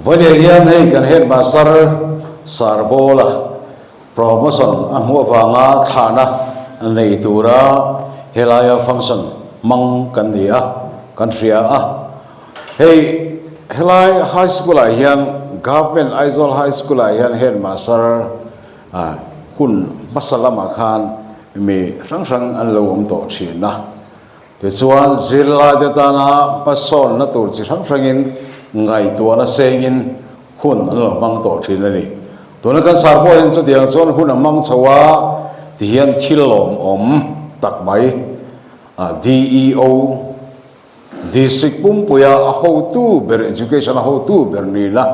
Vawiin hian hei kan headmaster Sarbawla promotion a hmuh avanga thlahna nei tura helaia function hmang kan ni a, kan hria a. Hei helai high school ah hian Government Aizawl High School ah hian headmaster hun hmasa lamah khan mi hrang hrang an lo awm tawh thin a. Tichuan, zirlaite tana hmasawnna tur chi hrang hrangin ngaihtuahna sengin hun an lo hmang tawh thin a ni. Tuna kan sar pawh hian chutiang chuan hun a hmang chho a, tihian thil lawmawm tak mai DEO, District pumpuia a hotu ber, Education a hotu ber nihna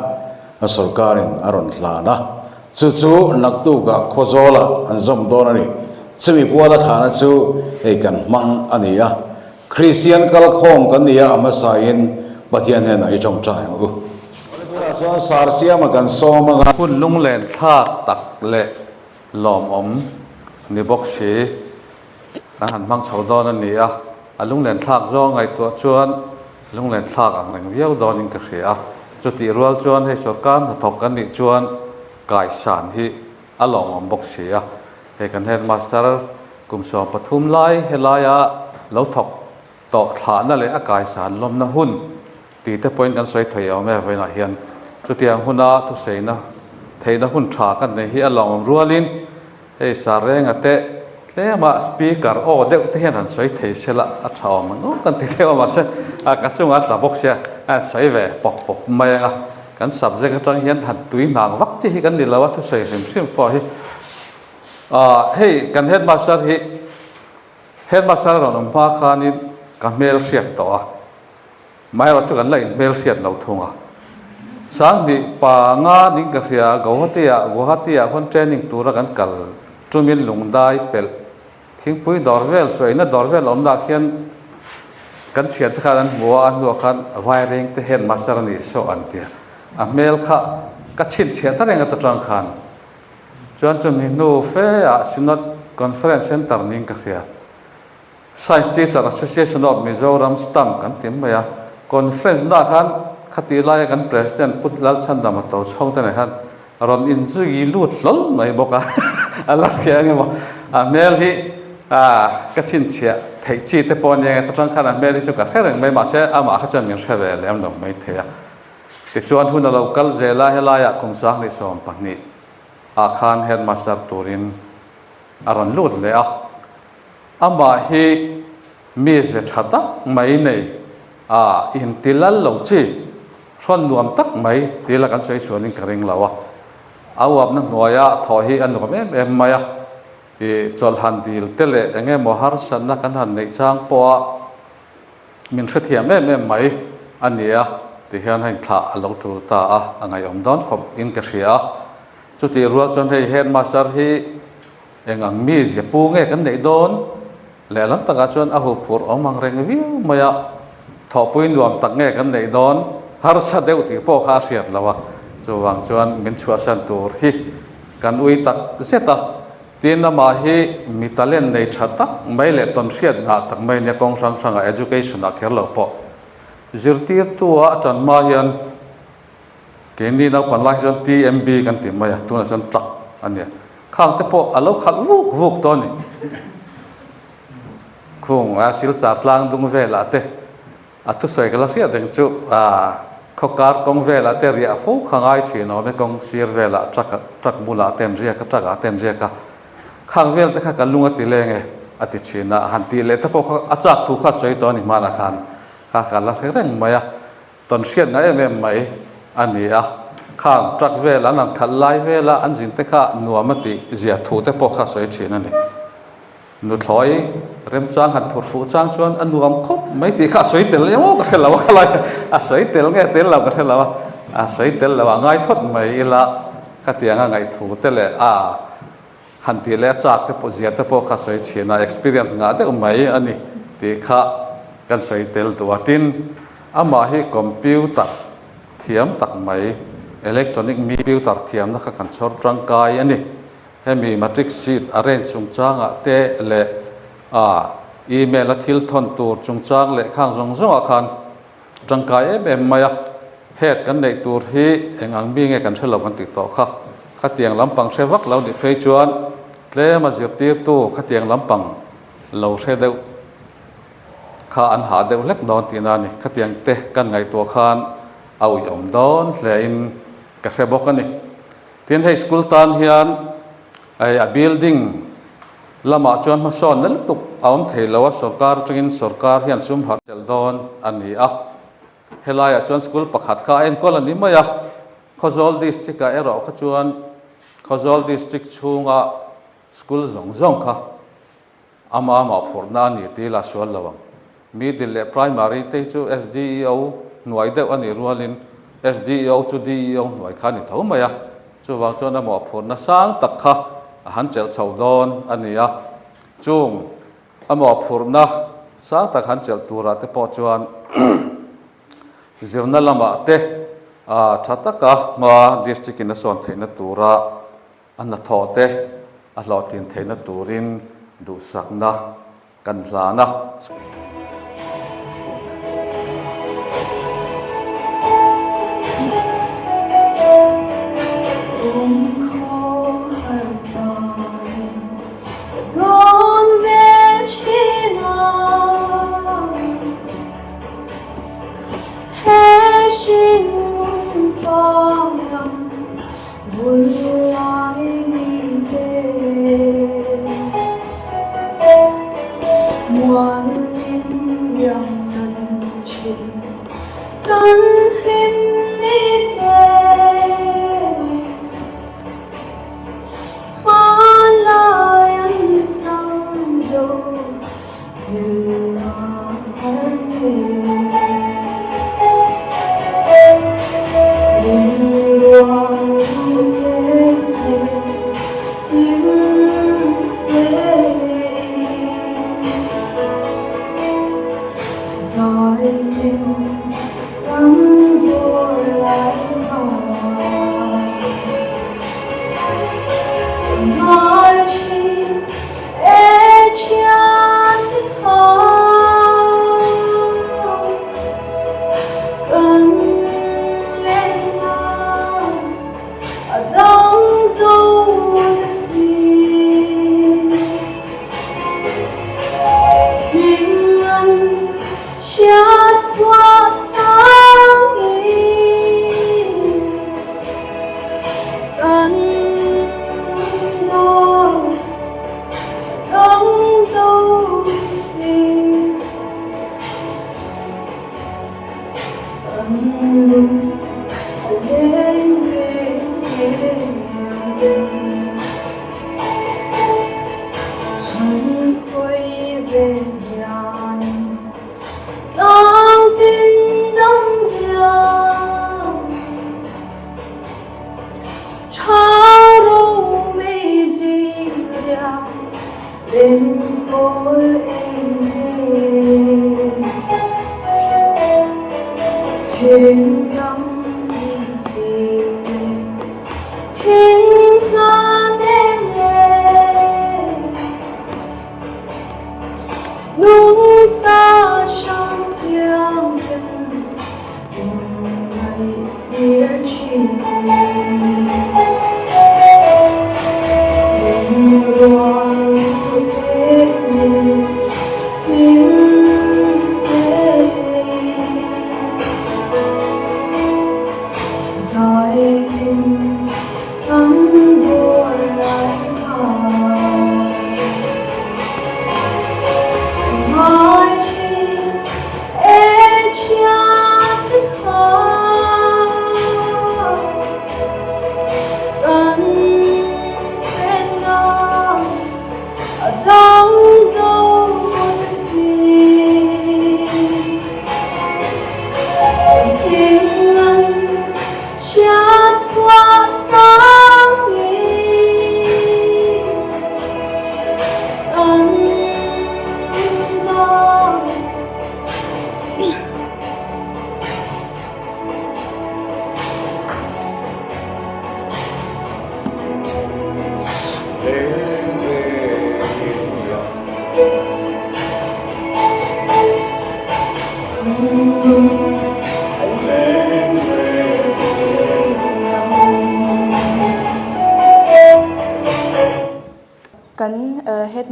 a sorkarin a rawn hlan a, chu chu naktukah Khawzawlah an zawm dawn a ni. Chumi puala thlahna chu hei kan hmang a ni a, Kristian kalkhawm kan ni a, a hmasain Pathian hnenah i tawngtai ang u. Tunah chuan sar siama kan sawm ang a. Hun lunglen thlak tak leh lawmawm ni bawk si. Kan han hmang chho dawn a ni a, a lunglen thlak zawng ngaihtuah chuan lunglen thlak ang reng viau dawnin ka hria a. Chutih rual chuan hei sorkar hnathawk kan nih chuan kaisan hi a lawmawm bawk si a. Hei kan headmaster kum 13 lai helaia lo thawk tawh thlahna leh a kaisan lawmna hun tih te pawhin kan sawi thei awm e vawiinah hian. Chutiang huna thusaina theihna hun tha kan nei hi a lawmawm rualin Hei sa renga te tlema speaker aw deuh te hian han sawi thei se la a tha awm ang kan ti deuh a mahse a ka chungah a tla bawk sia a han sawi ve pawp pawp mai ang a kan subject atang hian han tui hnang vak chi hi kan ni lo a thusawi hrim hrim pawh hi ah hei kan headmaster hi headmaster a rawn awm hma khanin ka hmel hriat tawh a. Amaherawh chu kan la inhmel hriat lo thung a. Sanghnih panga ning ka hria, Guwahati-ah Guwahati-ah khawn training tura kan kal tumin lungdai pelh thingpui dawr vel chu eina dawr vel awmna ah khian kan thiante khan an hmu a, a hnuah khan vaireng te headmaster a nih saw an ti a. A hmel kha ka chhinchhiah ta reng a ta tang khan. Chuan chumi hnu fe ah Synod Conference Centre ning ka hria. Science Teacher Association of Mizoram, STAM, kan ti mai a, conference na khan khati laia kan President Pu Lalchhandama Tochhawng te nen khan rawn inzui lut hlawl mai bawk a, a la hria ang emaw a hmel hi ka chhinchhiah theih chi te pawh a nia nge ta tang khan a hmel hi chu ka hre reng mai mahse amah kha chuan min hre ve lem lo mai thei a. Tichuan hun a lo kal zel a, helaiah kum 2012 ah khan headmaster turin a rawn lut leh a. Amah hi mi ze tha tak mai nei a, inti lal lo chi, hrawn nuam tak mai ti la kan sawi sualin ka ring lo a. A uapna hnuaia thawh hi a nuam em em mai a, ih chawlh han dil te leh eng emaw harsatna kan han neih chang pawha min hrethiam em em mai a ni a ti hian heng thlah a lo tul ta a, a ngaihawm dawn khawp in ka hria a. Chutih rual chuan hei headmaster hi Eng ang mi zia pu nge kan neih dawn? Lehlam takah chuan a huphurh awm ang reng viau mai a, thawhpui nuam tak nge kan neih dawn? Harsa deuh tih pawh kha a hriat lo a, chuvang chuan min chhuahsan tur hi kan ui tak zet a. Tin, amah hi mi talent nei tha tak mai leh tawn hriat nghah tak mai nia kawng hrang hrangah education ah kher lo pawh zirtirtu a tan hma hian Keini naupan lai hi chuan TMB kan ti mai a, tunah chuan truck a nia. Khang te pawh a lo khalh vuk vuk tawh a ni. Khung a silchar tlang dung velah te a thusawi ka la hriat reng chu a khawkar kawng velah te riah fo kha ngai thin awm e, kawng sir velah truck truck bulah te an riak a, truck ah te an riak a. Khang vel te kha ka lung a ti leng e a ti thin a, han tih leh te pawh kha a chak thu kha a sawi tawh a ni hmanah khan kha ka la hre reng mai a. Tawn hriatna em em mai a ni a, khang truck vel an han khalh lai vela an zin te kha nuam a tih zia thu te pawh kha sawi thin a ni. Nuthlawi remchang han phur fuh chang chuan a nuam khawp mai tih kha a sawi tel emaw ka hre lo a khalai a sawi tel nge tel lo ka hre lo a, a sawi tel lo a ngai phawt mai ila khatianga ngaihthu te leh a han tih leh a chak te pawh zia te pawh kha sawi thin a, experience ngah deuh mai a ni tih kha kan sawi tel duh a. Tin, amah hi computer thiam tak mai, electronic computer thiamna kha kan chhawr tangkai a ni. Hemi matric sheet arrange chungchangah te leh a email a thil thawn tur chungchang leh khang zawng zawngah khan tangkai em em mai a. Head kan neih tur hi eng ang mi nge kan hre lo kan tih tawh kha. Khatiang lampang hre vak lo nih phei chuan tlema zirtirtu khatiang lampang lo hre deuh kha an hah deuh hlek dawn tihna a ni. Khatiang te kan ngaihtuah khan a uiawm dawn hle in ka hre bawk a ni. Tin, hei school tan hian a building lamah chuan hmasawnna lutuk a awm thei lo a, sorkar atangin sorkar hian sum harh tel dawn a ni a. Helaiah chuan school pakhat kha a enkawl a ni mai a, Khawzawl district ah erawh kha chuan Khawzawl district chhunga school zawng zawng kha ama amah phurhna a ni tih la sual lo ang. Middle leh primary te hi chu SDEO hnuai deuh a nih rualin SDEO chu DEO hnuai kha a ni tho mai a, chuvang chuan a mawhphurhna sang tak kha a han chelh chho dawn a ni a, chung a mawhphurhna sang tak han chelh turah te pawh chuan zirna lamah te tha taka hma district in a sawn theihna tura a hnathawh te a hlawhtlin theihna turin duhsakna kan hlan a.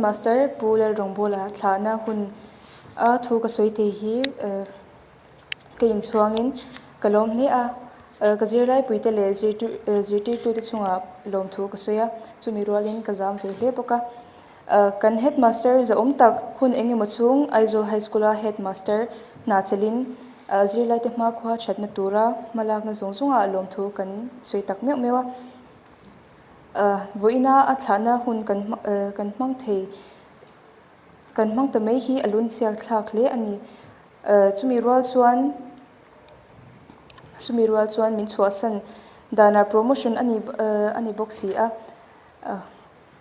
Headmaster Pu Lalrawngbawla thlahna hun a thu ka sawi thei hi ka inchhuangin ka lawm hle a. Ka zirlaipuite leh zirtirtute chungah lawmthu ka sawi a, chumi rualin ka zam ve hle bawk a. Kan Headmaster zahawm tak hun eng emaw chhung Aizawl High School-a Headmaster hna chelin zirlaite hmakhua thatna tura hmalakna zawng zawngah lawmthu kan sawi tak meuh meuh a. Vawiina a thlahna hun kan kan hmang thei kan hmang ta mai hi a lunchhiak thlak hle a ni. Chumi rual chuan chumi rual chuan min chhuahsan danah promotion a ni a ni bawk si a.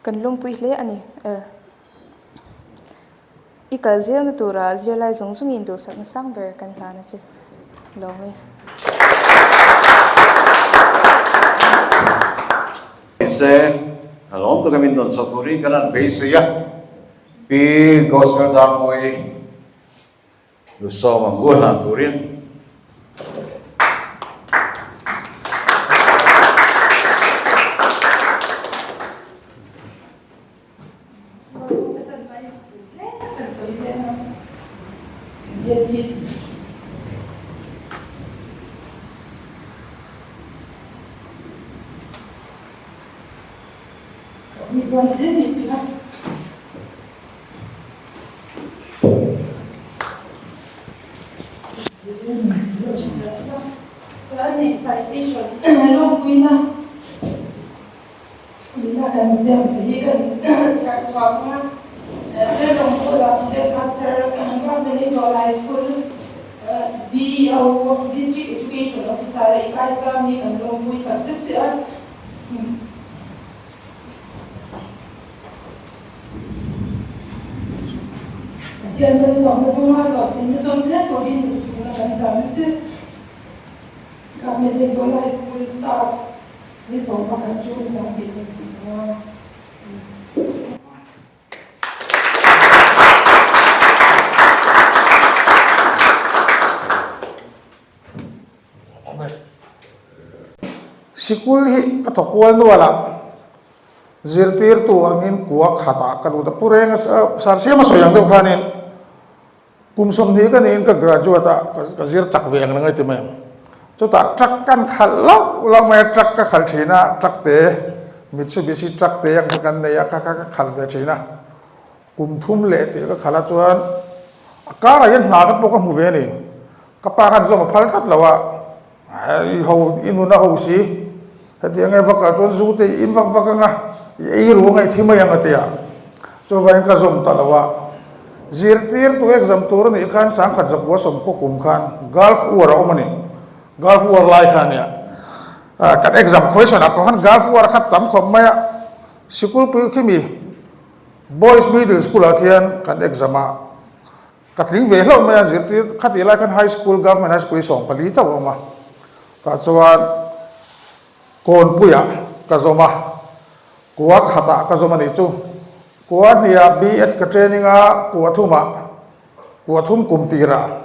Kan lawmpui hle a ni. I kal zelna tura zirlai zawng zawngin duhsakna sang ber kan hlan a che. Lawm e. Mahse, a lawm taka min dawn chho turin kan han beisei a, Pi Gospel Darmawii Lusawm ang bual hlan turin. Pathian malsawmna bunga hlawhtlinna chawm zel turin duhsakna kan hlan a che. Government Aizawl High School staff ni 11 June 2025. Sikul hi ka thawk kual nual a, zirtirtu angin kua khatah ka lut a, Pu Renga Sir Siama sawi ang deuh khanin kum 20 ka niin ka graduate a, ka zir chak ve ang reng a ti mai ang. Chutah truck kan khalh loh loh mai a, truck ka khalh thin a, truck te Mitsubishi truck te ang kha kan nei a, kha kha ka khalh ve thin a. Kum thum leh tih ka khalh a chuan a karah hian hna ka pawh ka hmu ve a ni. Ka pa khan zawm a phal tlat lo a, i ho i nun a ho si, hetiang nge vak ah chuan zu te i in vak vak ang a, i ei ru ang a i thi mai ang a ti a. Chuvangin ka zawm ta lo a. Zirtirtu exam tur a nih khan sangkhat zakua sawmkaw kum khan Gulf War a awm a ni. Gulf War lai kha a nia. Kan exam question ah pawh khan Gulf War kha tam khawp mai a, sikul pui khi mi Boys Middle School ah khian kan exam a, ka tling ve hlauh mai a, zirtir khatih lai khan High School, Government High School hi 14 chauh a awm a, tah chuan Kawnpuiah ka zawm a, kua khatah ka zawm a nih chu, kua hniah B.Ed ka training a, kua thumah, kua thum kum tirah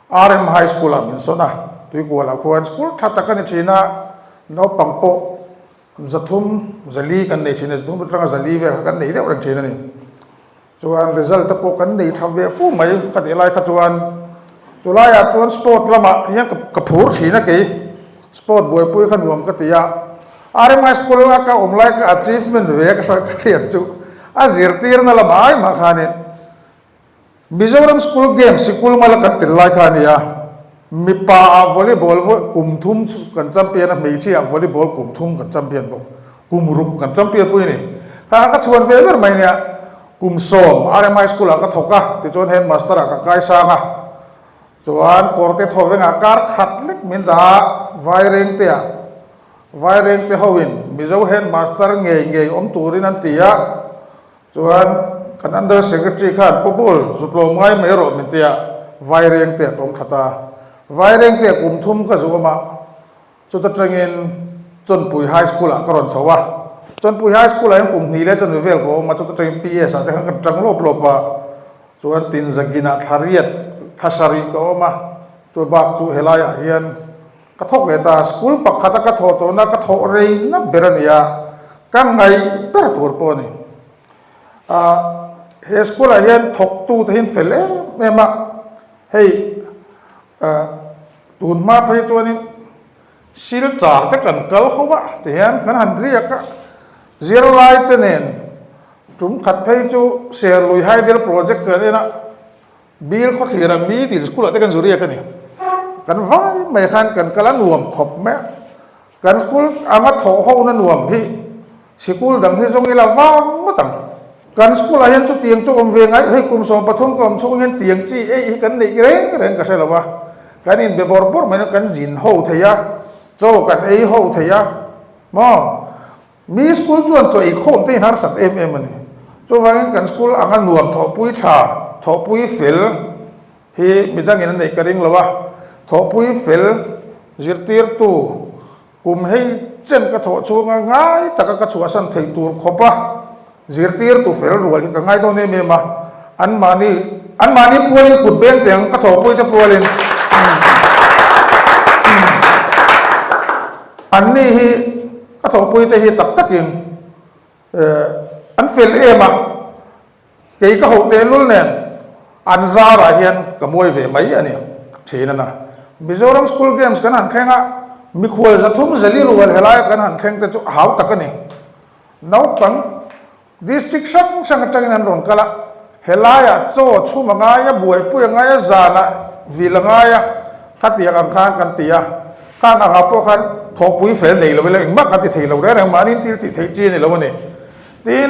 RM High School ah min sawn a, Tuikualah khuan school tha tak a ni thin a, naupang pawh 300, 400 kan nei thin a, 300 atanga 400 vel kha kan nei deuh reng thin a ni. Chuan result te pawh kan nei tha ve fu mai ka tih lai kha chuan chu laiah chuan sport lamah hian ka phur thin a kei, sport buaipui kha nuam ka ti a, RMI school a ka awm lai ka achievement ve ka hriat chu a zirtirna lamah ai mah khanin Mizoram School Games sikul mala kan tel lai kha a ni a, mipa ah volleyball vawi kum thum kan champion a, hmeichhia ah volleyball kum thum kan champion bawk, kum ruk kan champion pui a ni. Kha kha ka chhuan ve ber mai nia, kum sawm RMI School ah ka thawk a, tichuan headmaster ah ka kai sang a, chuan kawrte thawvengah kar khat lek min dah a, Vairengte ah Vairengte hoin Mizo headmaster ngei ngei awm turin an ti a, Chuan kan Under Secretary khan Pu Bul zu tlawm ngai mai rawh min ti a, Vairengte a kawm that a. Vairengte a kum thum ka zu awm a, chuta tangin Chawnpui High School ah ka rawn chho a. Chawnpui High School ah hian kum hnih leh chawnpui vel ka awm a, chuta tangin PS ah te khan ka tang lawp lawp a. Chuan Tinzagin ah thla riat, thla sarih ka awm a, chu bak chu helaiah hian Ka thawk leh ta, school pakhata ka thawh tawhna ka thawh rei nap ber a ni a, ka ngaih ber tur pawh a ni. Ah he school ah hian thawktu te hi an fel em em a, hei ah tun hma phei chuanin silchar te kan kal ho a tihian kan han riak a, zirlai te nen tum khat phei chu Serlui Hydel Project kan en a, Bil khawthlir a mi dil school ah te kan zu riak a ni. Kan vai mai khan kan kal a nuam khawp mai a, kan school anga thawh ho na nuam hi sikul dang hi zawng ila vang ngawt ang. Kan school ah hian chutiang chu awm ve ngai, hei kum 13 ka awm chhung hian tiang chi ei hi kan neih reng reng ka hre lo a, kan inbe bawrh bawrh mai kan zin ho thei a, chaw kan ei ho thei a maw. Mi school chuan chaw ei khawm te in harsat em em a ni. Chuvangin kan school anga nuam thawhpui tha, thawhpui fel hi midangin an neih ka ring lo a. Thawhpui fel zirtirtu kum hei chen ka thawh chhunga ngai taka ka chhuahsan theih tur khawpa zirtirtu fel rual hi ka ngai dawn em em a. Anmahni anmahni pualin kut beng teh ang ka thawhpui te pualin anni hi Ka thawhpui te hi tak takin an fel em a, kei ka hoh tehlul nen an zarah hian ka muai ve mai a ni thin a na. Mizoram School Games kan han thleng a, mikhual 300 zali rual helaia kan han thleng te chu a hau tak a ni. Naupang District hrang hrang atangin an rawn kal a, helaiah chaw chhum a ngai a, buaipui a ngai a, zanah vil a ngai a, khatiang ang khan kan ti a, khang angah pawh khan thawhpui fel nei lo ila engmah kan ti thei lo reng reng, mahni thil tih theih chi a ni lo a ni. Tin,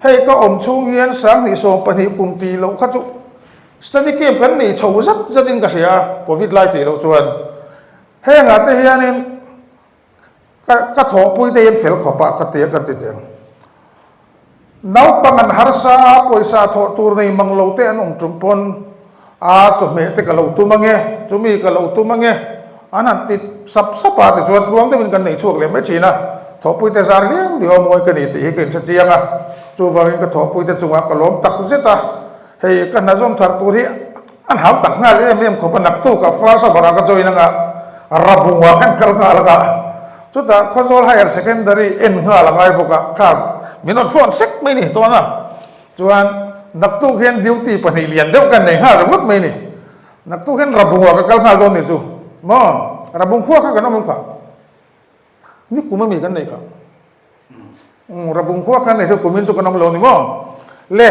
hei ka awm chhung hian 2020 kum tih loh kha chu study camp kan nei chho zat zatin ka hria a, covid lai tih loh chuan hengah te hianin Ka ka thawhpui te hian fel khawp a ka ti a kan ti teng. Naupang an harsa a, pawisa thawh tur nei mang lo te an awm tum pawn a chawhmeh te ka lo tum ange, chumi ka lo tum ange an han ti sap sap a tichuan tluang deuhin kan nei chhuak leh mai thin a, thawhpui te zar liau liau a mawi ka ni tih hi ka inhre chiang a, chuvangin ka thawhpui te chungah ka lawm tak zet a. Hei ka hna zawm thar tur hi an hau tak nghal em em khawp a, naktuk ah first over ah ka join anga Rabung ah kan kal nghal anga chutah Khawzawl Higher Secondary en nghal a ngai bawk a, kha min rawn phone sek mai ni tawn a, chuan naktuk hian duty pahnih lian deuh kan nei nghal ringawt mai ni, naktuk hian Rabung ah ka kal nghal dawn ni chu maw, Rabung khua kha kan awm em kha? Ni kum ami kan nei kha. Umm Rabung khua khan nei chu kumin chu kan awm lo ni maw? Le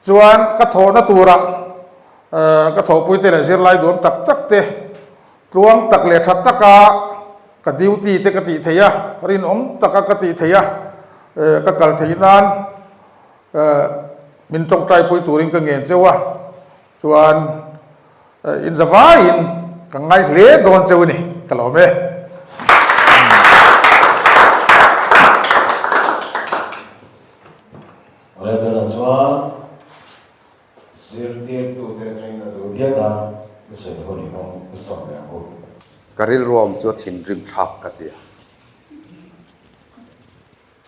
chuan ka thawhna turah ka thawhpui te leh zirlai duam tak tak te tluang tak leh tha taka ka duty te ka tih theih a, rinawm taka ka tih theih a, ka kal theih nan min tawngtai pui turin ka ngen cheu a. Chuan in za vaiin ka ngai hle dawn cheu a ni, ka lawm e. Redana chuan zirtirtute atangin a duh viau ta, ka sawi hun i hawng ka sawm leh ang u. Ka rilruam chu a thinrim thlak ka ti a,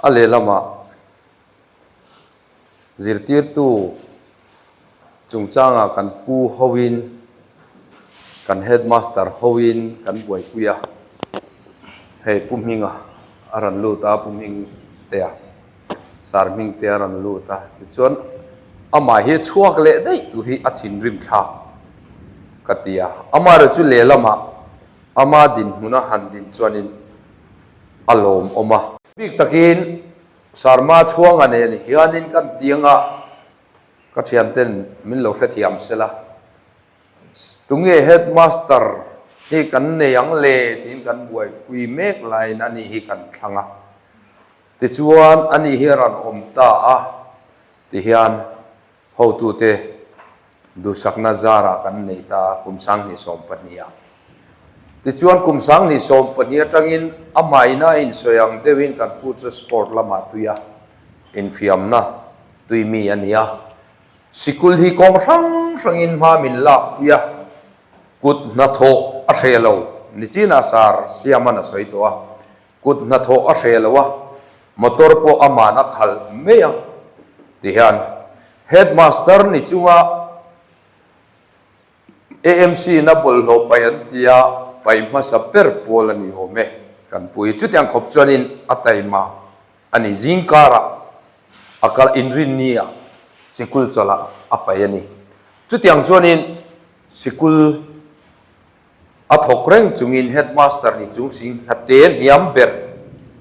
a lehlamah Zirtirtu chungchangah kan pu hoin, kan headmaster hoin kan buaipui a, hei Pu Hminga a rawn lut a, Pu Hmingtea, Sir Hmingtea a rawn lut a, tichuan amah hi a chhuak leh daih tur hi a thinrim thlak ka ti a, amaherawhchu lehlamah ama dinhmuna han din chuanin a lawmawm a. Bik takin Sarma chhuanga nen hianin kan tianga ka thianten min lo hrethiam sela, tunge headmaster hi kan nei ang le tiin kan buaipui mek laiin ani hi kan thlang a, tichuan ani hi a rawn awm ta a tihian Hotute duhsakna zarah kan nei ta a, kum 2020 ah. Tichuan kum 2020 atangin amah ina a insawi ang deuhin kan pu chu sport lamah tui a, infiamna tui mi a ni a. Sikul hi kawng hrang hrangin hma min lakpui a, kut hnathawh a hreh lo, nichinah sar siaman a sawi tawh a. Kut hnathawh a hreh lo a, motor pawh aman a khalh mai a, tihian Headmaster ni chunga AMC in a bawlhhlawh paih an tia paih hmasa ber pawl a ni awm e, kan pui. Chutiang khawp chuanin a taima a ni zingkarah. A kal inrinni ah sikul chawlh ah a paih a ni. Chutiang chuanin sikul a thawk reng chungin headmaster ni chung sing hnate hniam ber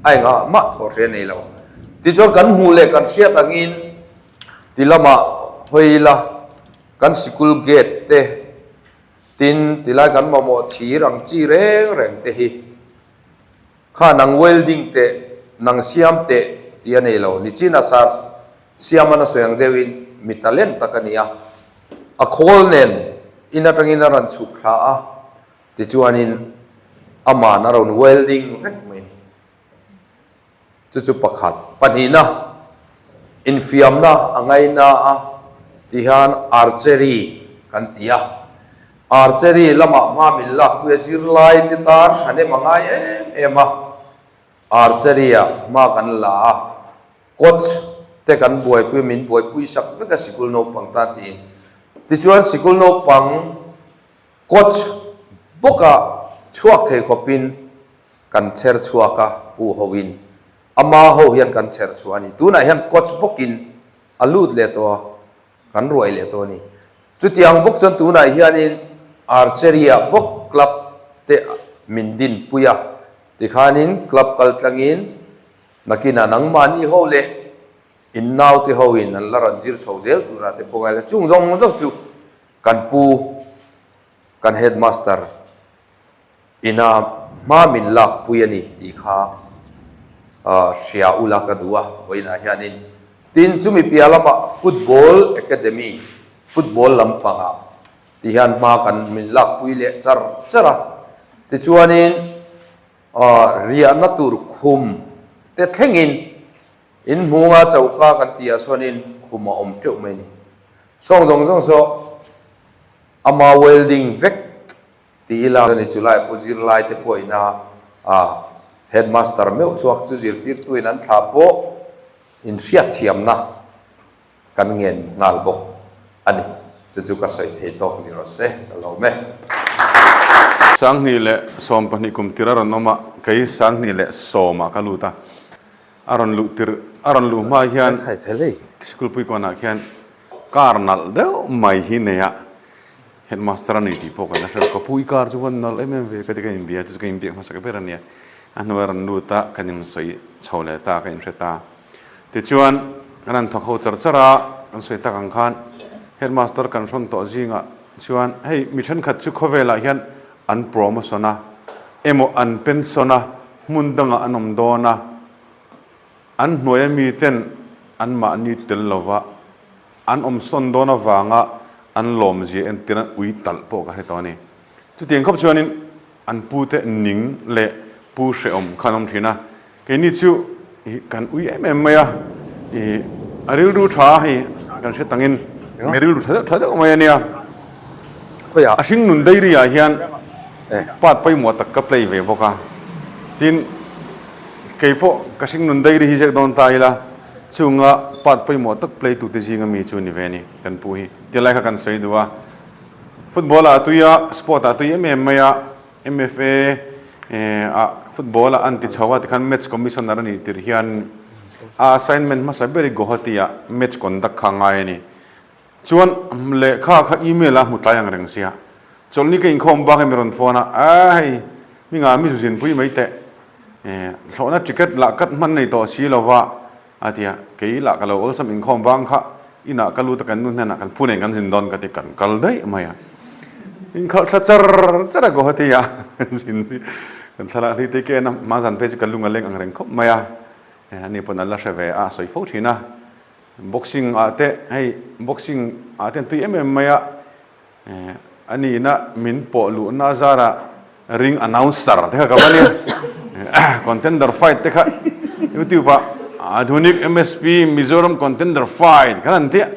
a engah mah thawh hre nei lo. Tichuan kan hmuh leh kan hriat angin ti lamah hawi ila kan sikul gate te tin tilai kan mamawh thir ang chi reng reng te hi Kha nang welding teh, nang siam teh tih a nei lo. Nichina sar siaman a sawi ang deuhin mi talent tak a ni a. A khawl nen in atangin a rawn chhuk thla a, tichuanin aman a rawn welding vek mai a ni. Chu chu pakhat. Pahnihna, infiamna a ngaina a tih hian archery kan ti a. Archery lamah hma min lakpui a zirlai te tan thahnem a ngai em em a. Archery ah hma kan la a, coach te kan buaipui a, min buaipui sak vek a sikul naupang tan tiin. Tichuan sikul naupang coach bawka chhuak thei khawpin Kan chher chhuak a, pu hoin ama ho hian kan chher chhuah a ni. Tunah hian coach bawkin a lut leh tawh a, kan ruai leh tawh a ni. Chutiang bawk chuan tunah hianin Archery-ah bawk club te min dinpui a, tikhanin club kal tlangin nakinah nangmahni ho leh in naute hoin an la rawn zir chho zel turah te pawh ngaih la. Chung zawng zawng chu kan pu, kan headmaster Ina hma min lakpui a ni tih kha hria ula ka duh a, vawiinah hianin. Tin, chumi piah lamah Football Academy, football lampangah ti hian hma kan min lakpui leh char char a. Tichuanin riahna tur khum te thlengin in hmunga choka kan tihah chuanin khum a awm teuh mai a ni. Sawng zawng zawng saw ama welding vek Ti ila chuan chulai pawh zirlai te pawh ina a headmaster meuh chhuak chu zirtirtu in an thlah pawh inhriatthiamna kan ngen nghal bawk a ni. Chu chu ka sawi thei tawk ni rawh se, ka lawm e. 2012 kum tir a rawn awm a, kei 2010 ah ka lut a, a rawn luh tir a rawn luh hma hian sikul puikawnah khian car nalh deuh mai hi nei a, Headmaster a ni tih pawh ka la hre lo, ka pu i car chu van nalh em em ve ka ti ka inbia chu ka inbiak hmasa ka ber a nia, a hnuai a rawn lut a kan insawi chho leh ta ka inhre ta. Tichuan kan han thawk ho char char a, kan sawi tak ang khan Headmaster kan hrawn tawh zingah chuan hei mi thenkhat chu khawvelah hian an promotion a emaw an pension a hmun dangah an awm dawn a, an hnuaia miten anmahni tel lova An awm sawn dawn avanga an lawmzia entir an ui talh pawh ka hre tawh a ni. Chutiang khawp chuanin an pute ning leh pu hrehawm kha an awm thin a, keini chu ih kan ui em em mai a, ih a rilru tha a hei kan hre tangin mi rilru tha deuh tha deuh mai a nia. A hringnun dairy ah hian part pawimawh tak ka play ve bawk a, tin keipawh ka hringnun dairy hi ziak dawn ta ila, Chunga part pawimawh tak play tute zinga mi chu ni ve a ni kan pu hi. Ti lai kha kan sawi duh a, football ah a tui a, sport ah a tui em em mai a, MFA ah football ah an ti chho a tikhan match commissioner a nih tirh hian a assignment hmasa ber hi Guwahati ah match conduct kha a ngai a ni. Chuan lehkha kha email a hmu tlai ang reng sia. Chawlhni ka inkhawm bak in mi rawn phone a, a hei mi ngah mi zuzinpui mai teh, thlawhna ticket lah kat hman nei tawh si lova a ti a, kei lah ka lo awlsam inkhawm bang kha inah ka lut a kan nu hnenah kan phu nen kan zin dawn ka ti kan kal daih mai a. Inkhalh thla char char a Guwahati ah kan zin hi kan thlalak hlui te ke en a, hma zan phei chu ka lung a leng ang reng khawp mai a, ani pawn an la hre ve a, a sawi fo thin a. Boxing ah te hei boxing ah te an tui em em mai a, a nihna min pawh luhna a zarah ring announcer te kha ka va nia, contender fight te kha youtube ah Adhunik MSP Mizoram contender fight khan an tia,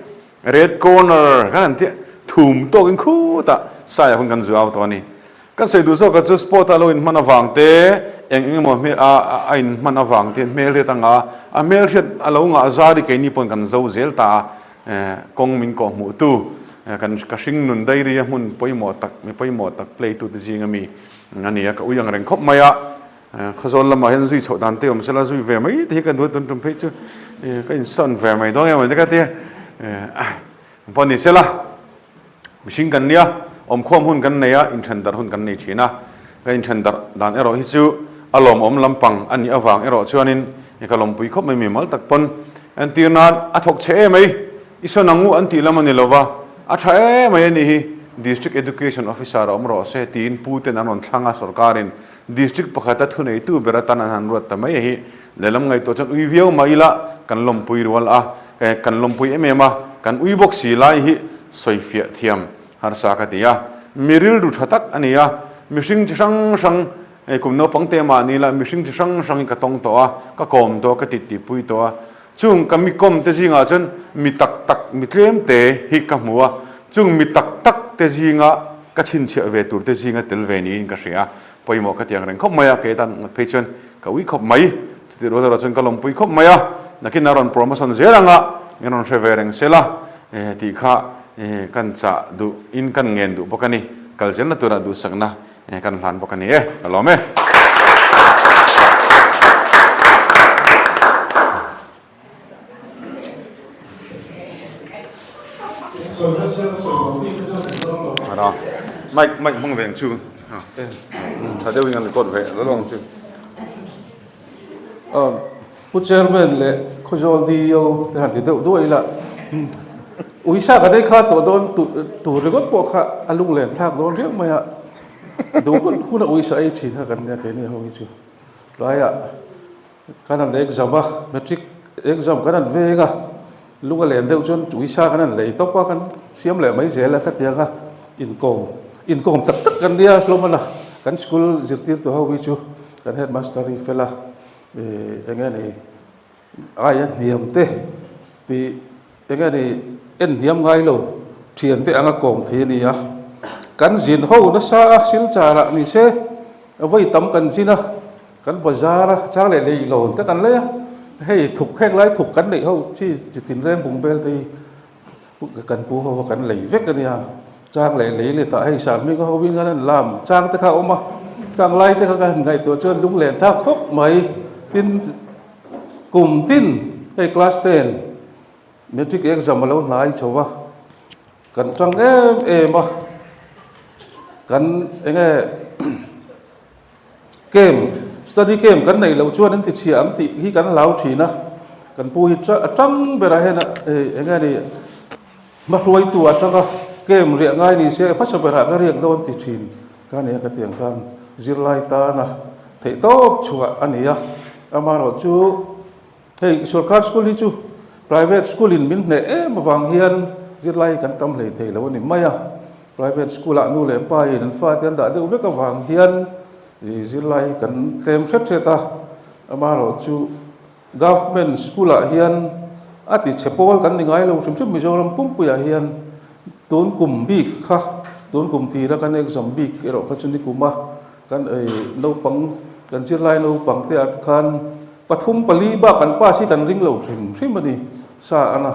red corner khan an tia, thum tawkin khutah sai ah khan kan zu au tawh a ni. Kan sawi duh zawk ah chu sport ah lo inhman avang te, eng eng emaw hmel a a inhman avang te hian hmelhriat a ngah a, a hmelhriat a lo ngah zar hi keini pawn kan zo zel ta a, kawng min kawh hmuh tu, kan ka hring nun dairy a hmun pawimawh tak, mi pawimawh tak play tu te zing ami a ni a, ka ui ang reng khawp mai a, Khawzawl lamah hian zui chhoh dan te awm sela zui ve mai te hi ka duat tun tum phei chu. Ka insawn ve mai dawn em te ka ti a. Pawh ni sela, mihring kan nia, awmkhawm hun kan nei a, inthen darh hun kan nei thin a. Ka inthen darh dan erawh hi chu a lawmawm lampang a nih avang erawh chuanin ka lawmpui khawp mai mimal tak pawn entir nan a thawk chhe em mai. I sawn ang u an tih lam a ni lova, a tha em mai a nih hi, District Education Officer a awm rawh se tiin pu ten an rawn thlang a, sorkarin District pakhata thuneitu ber atan an han ruat ta mai a hi. Lehlam ngaihtuah chuan ui viau mah ila kan lawmpui rual a, kan lawmpui em em a, kan ui bawk si lai hi sawifiah thiam harsa ka ti a. Mi rilru tha tak a ni a, mihring chi hrang hrang, kum naupang te mah ni ila mihring chi hrang hrang hi ka tawng tawh a, ka kawm tawh a, ka titipui tawh a. Chung ka mi kawm te zingah chuan mi tak tak mi tlem te hi ka hmu a, chung mi tak tak te zinga ka chhinchhiah ve tur te zinga tel ve niin ka hria. Pawimawh ka ti ang reng khawp mai a, kei tan ngat phei chuan ka ui khawp mai. Chutih rual erawh chuan ka lawmpui khawp mai a, nakin a rawn promotion zel anga min rawn hre ve reng sel a, tih kha kan chah duh in kan ngen duh bawk a ni. Kal zelna turah duhsakna kan hlan bawk a ni e, ka lawm e. Mic mic hmang ve ang chu tha deuhin an record ve lo ang chu. Pu Chairman leh Khawzawl DEO te han ti deuh duai ila uisa kan ei kha tawh dawn tur ringawt pawh kha a lunglen thlak dawn riau mai a, duh hun hun a uisa ei thin kha kan nia keini ho hi chu tlaiah Kan han exam a, matric exam kan han veng a, lung a len deuh chuan uisa kan han lei tawp a, kan siam leh mai zel a khatiang a, inkawm inkawm tak tak kan nia hlawm a la, kan school zirtirtu ho hi chu kan headmaster hi fel a, ih eng nge ni aia hniam te tih Eng nge ni en hniam ngai lo thiante anga kawm thei a ni a, kan zin ho nasa a Silchar ah ni se vawi tam kan zin a, kan bazar a chang leh lei lawn te kan lei a, hei thuk heng lai thuk kan neih ho chi chi tin reng bung bel te hi kan pu ho va kan lei vek a nia, chang leh lei leh tah hei Sahminga ho in kan han lam chang te kha a awm a, khang lai te kha ka han ngaihtuah chuan lunglen thlak khawp mai tin kum tin hei class ten. Matric exam a lo hnai chho va, kan tang em em a, kan eng nge camp study camp kan neih loh chuan an ti chhia ang tih hi kan hlau thin a, kan pu hi a tang berah hian eng nge ni hmahruaitu ah tanga camp riah ngai ni se hmasa berah ka riak dawn ti thin ka nia ka ti ang khan zirlai tana theih tawp chhuah a ni a, amaherawhchu chu. Hei sorkar school hi chu private school in min hneh em avang hian zirlai hi kan tam hlei thei lo a ni mai a. Private school ah nu leh pa in an fate an dah deuh vek avang hian zirlai hi kan tlem hret hret a. Amaherawhchu government school ah hian a ti chhe pawl kan ni ngai lo hrim hrim Mizoram pumpuiah hian tun kum bik kha tun kum tira kan exam bik erawh kha chu ni kum a kan naupang kan zirlai naupang te ah khan Pathum pali bak an pass hi kan ring lo hrim hrim a ni. Sa an a,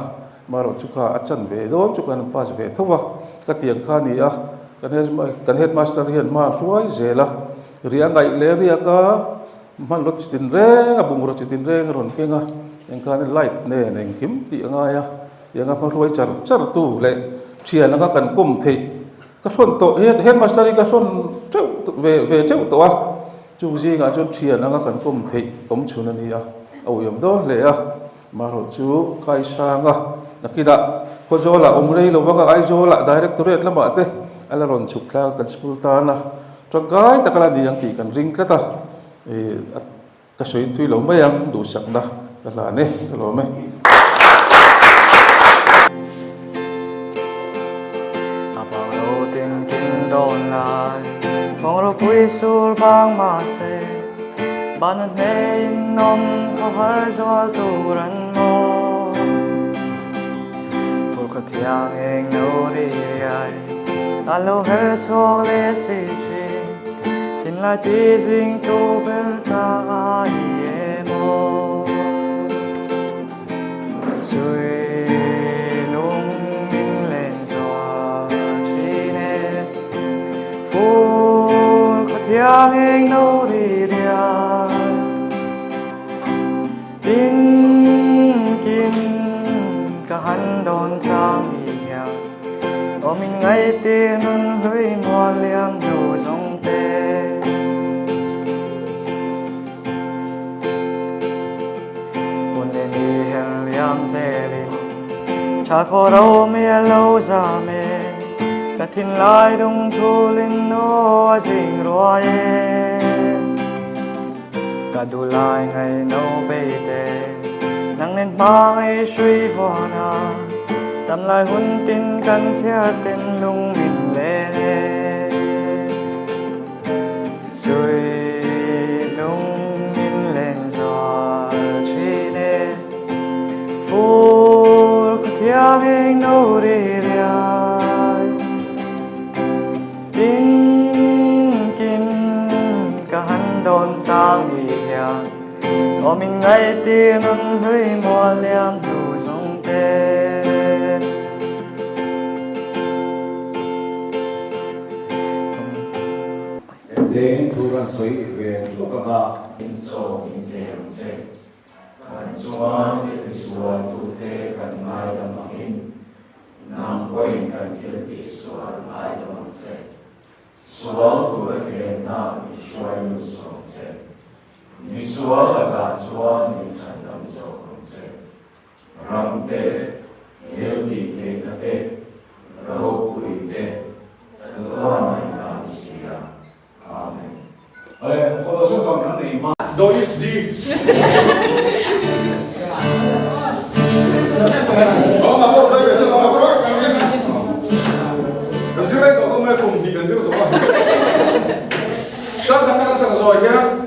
marawh chu kha a chan ve dawn chu kan pass ve tho a, ka tiang kha a ni a, kan kan headmaster hian hma a hruai zel a, ria ngaih leh riak a, hmanraw chi tin reng a, bungraw chi tin reng a rawn keng a, engkhanin light nen engkim tih a ngai a, tiang a hma hruai char char tu leh thian anga kan kawm theih ka hrawn tawh, headmaster hi ka hrawn teuh ve ve teuh tawh a. Chung zingah chuan thian anga kan kawm theih awm chhun a ni a, a uiawm dawn hle a. Marawh chu Kaisanga nakinah Khawzawlah awm rei lo vanga Aizawlah Directorate lamah te a la rawn chhuk tlang kan school tana tangkai tak a la ni ang tih kan ring tlat a, ih ka sawi thui lo mai ang duhsakna ka hlan e, ka lawm e. A pang lo tin king dawn lai Phong ropui sur vang mah se Ban a hne in awm khaw har zual tur an maw Phur khaw thiang eng no ri riai A lo her chhuak leh si thin Thinlai ti zing tu ber ta ai em aw Sui lung min len zual thin e Fur khaw thiang eng no ri riai Tin. Aw min ngaihtir nun hlui mual liam hnu zawng te. Hun leh ni her liam zelin tha khaw ro mi a lo zam e, ka thinlai dung thulin aw a zing ruai e. Ka duhlai ngaihno beite nang nen hma ngei hrui vuan a, tamlai hun tin kan chhiar ten lung min len e. Sui lung min len zual thin e, fur khaw thiang eng no ri riai. Tin kin ka han dawn chang ni hian aw min ngaihtir nun hlui mual liam hnu zawng te. Engteng thu kan sawi ve tluk ang a. In chaw min pe ang che. Kan chunga thil tisualtute kan ngaidam angin nang pawhin kan thil tihsual ngaidam ang che. Sual tura thlenna min hruai lut sawm che. Misual lakah chuan min chhandam zawk ang che. Ram te, thil tihtheihna te, ropui te, chatuan in a ni si a. Amen. Ae, photo session kan nei hma. Dois G. Kan zir rei tawh dawn mai a, kum hnih kan zir tawh a. Chang khatna kan sak zawh hian.